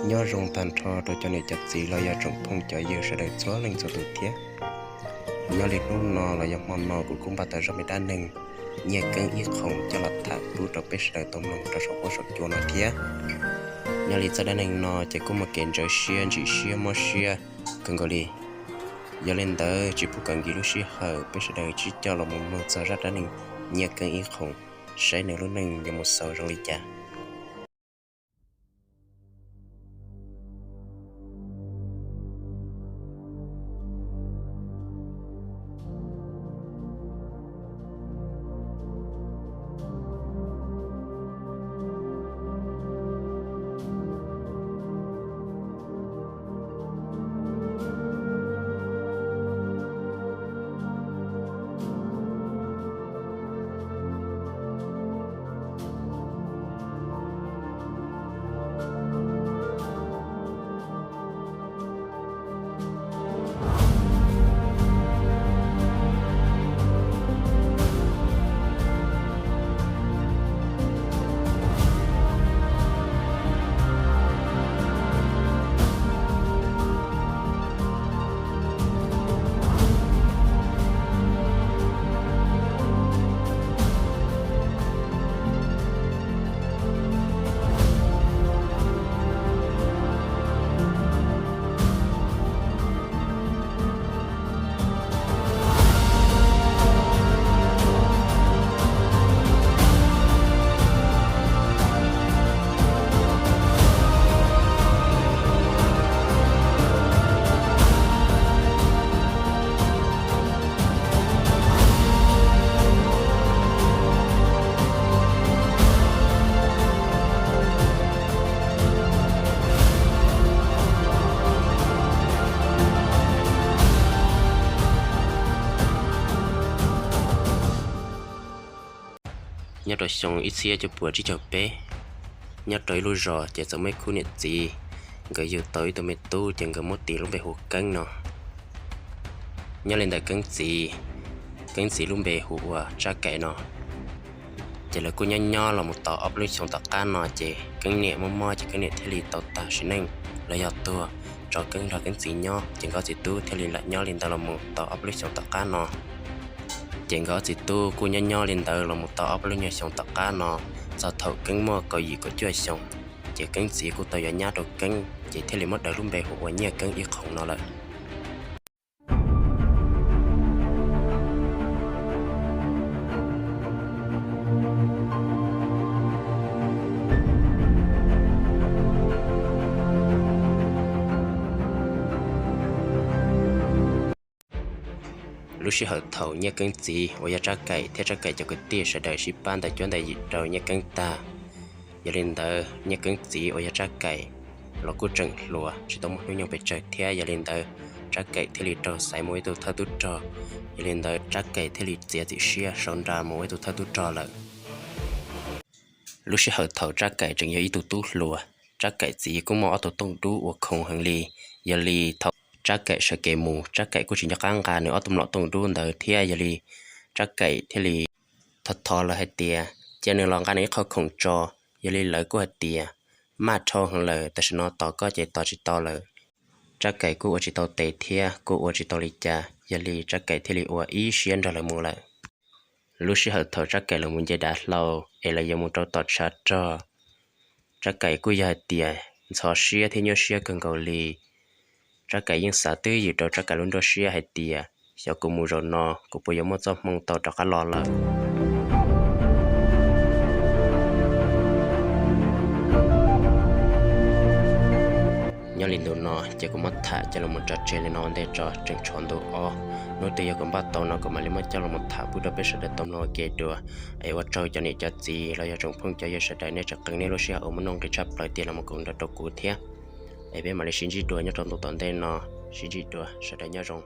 Nyob zoo tag nrho rau cov niam cov txiv los yog tsoom phooj cov ywg sawv daws txhua leej txhua tus thiab. Nyob li hnub no los yog hmo no kuv kuj npaj tau zog me dab neeg Nyiaj Keeb ib qhoom coj los tham pub rau peb sawv daws tau mloog rau saum huab saum cua no thiab. Nyob li txoj dab neeg no ces kuj muaj kev ntxhov siab ntxhov siab mob siab kawg nkaus li. Yog li ntawd tsis pub kom nkim lub sij hawm, peb sawv daws sib coj los mus mloog txog zaj dab neeg Nyiaj Keeb ib qhoom, saib nws lub neej yuav mus xaus zoo li cas. Nyob rau xyoo ib txhiab cuaj puas tsib caug peb, nyob rau ib lub zos ces txawm muaj ib khub niam txiv, nkawd yug tau ib tug me tub ces nkawd muab tis lub npe hu Keeb no. Nyob li ntawm Keeb txiv, Keeb txiv lub npe hu ua Tsab Kaim no. Ces lawv kuj nyob nyob los mus tau ob peb lub xyoos tom qab no ces Keeb niam mob mob ces Keeb niam thiaj li tau tag sim neej los yog tuag, tso Keeb nrog Keeb txiv nyob ces nkawd ob txiv tub thiaj li lam nyob li ntawd los mus tau ob peb lub xyoos tom qab no. Ces nkawd ob txiv tub kuj nyob nyob li ntawd los mus tau ob peb lub nyuag xyoos tom qab no, txog thaum Keeb muaj kaum yim kaum cuaj xyoos, ces Keeb txiv kuj tau yuav nyab rau Keeb ces thiaj li muab daws lub npe hu ua Nyiaj Keeb ib qhoom no lawm. Lub sij hawm thaum Nyiaj Keeb txiv uas yog Tsab Kaim thiab Tsab Kaim cov kwv tij sawv daws sib pab ntaus cuab ntaus yig rau Nyiaj Keeb tag, yog li ntawd Nyiaj Keeb txiv uas yog Tsab Kaim los kuj tseem hluas tsis tau muaj hnub nyoog pes tsawg thiab, yog li ntawd Tsab Kaim thiaj li raug xaiv mus ua ib tug thawj tub rog. Yog li ntawd Tsab Kaim thiaj li txiav txim siab sau nra mus ua ib tug thawj tub rog lawm. Lub sij hawm thaum Tsab Kaim tseem yog ib tug tub hluas, Tsab Kaim txiv kuj muaj ob tug tooj dub uas khoom heev li. Yog li thaum Tsab Kaim sawv kev mus, Tsab Kaim kuj tsis nco qab nqa nws ob tug mlom tooj dub ntawd thiab, yog li Tsab Kaim thiaj li thov thov lawv hais tias cia nws los nqa nws ib qho khoom tso. Yog li lawv kuj hais tias maj dhau heev lawm, tam sim no tos koj ces tos tsis tau lawm. Tsab Kaim kuj ua tsis tau tes thiab kuj ua tsis tau li cas, yog li Tsab Kaim thiaj li ua ib siab nrog lawv mus lawm. Lub sij hawm thaum Tsab Kaim los mus nce dav hlau es lawv yuav mus rau tom tshav rog, Tsab Kaim kuj yog hais tias ntxhov siab thiab nyuaj siab kawg nkaus li. Tsab Kaim yeej xav twb ywm rau Tsab Kaim lub nruab siab hais tias xyov kuv mus zaum no kuv puas yuav muaj txoj hmoo tau rov qab los lawm. Nyob li ntu no ces kuv muab tham coj los tso tseg li no ua ntej tso, tseem tshuav ntu ob. Hnub twg yog kuv npaj tau no kuv mam li muab coj los tham pub rau peb sawv daws tau mloog ua ke dua. Es ua tsaug cov niam cov txiv los yog tsoom phooj cov ywg sawv daws nej tseem qee nej lub sij hawm uas muaj nuj nqis tshaj plaws tias los koom nrog rau kuv thiab. Es peb mam li sib ntsib dua nyob rau ntu tom ntej no. Sib ntsib dua, sawv daws nyob zoo.